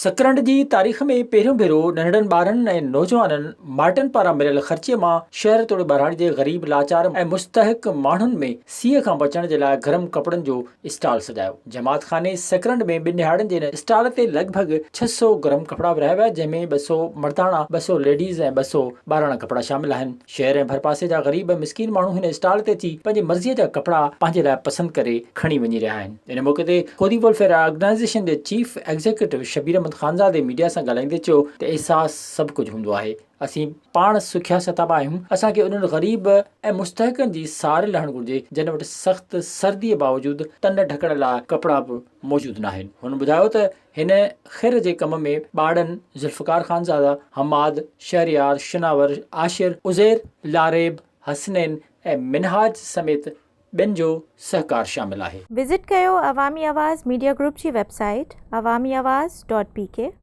سڪرنڊ جي تاريخ ۾ پهريون ڀيرو ننڍڙن ٻارن ۽ نوجوانن مائٽن پاران مليل خرچي مان شهر توڙي ٻهراڙي جي غريب، لاچار ۽ مستحق ماڻهن ۾ سيء کان بچڻ جي لاء گرم ڪپڙن جو اسٽال سجايو. جماعت خاني سڪرنڊ ۾ ٻن ڏهاڙن جي ان اسٽال تي لڳ ڀڳ 600 گرم ڪپڙا ورهايا ويا جنهن ۾ 200 مرداڻا، 200 ليڊيز ۽ 200 ٻاراڻا ڪپڙا شامل آهن. شهر ۽ ڀرپاسي جا غريب ۽ مسڪين ماڻهو هن اسٽال تي اچي پنهنجي مرضيء جا ڪپڙا پنهنجي لاء پسند ڪري کڻي وڃي رهيا آهن. ان موقعي تي خودي ويلفيئر آرگنائيزيشن جي chief executive Shabbir Ahmed Khanzadi media سان ڳالهائيندي چيو ته احساس سڀ ڪجهه هوندو آهي، اسين پاڻ سکيا ستابا آهيون، اسان کي انهن غريب ۽ مستحقن جي سار لهڻ گهرجي جن وٽ سخت سرديء باوجود تن ڍڪڻ لاء ڪپڙا به موجود ناهن. هن ٻڌايو ته هن خير جي ڪم ۾ ٻاڙن، ذوالفقار خانزاده، حماد، شهريار، شناور، عاشر، عزير، لاريب، حسنين ۽ منهاج سميت ٻين جو سهڪار شامل آهي. وزٽ ڪيو عوامي آواز ميڊيا گروپ جي website Awami Awaz dot P K.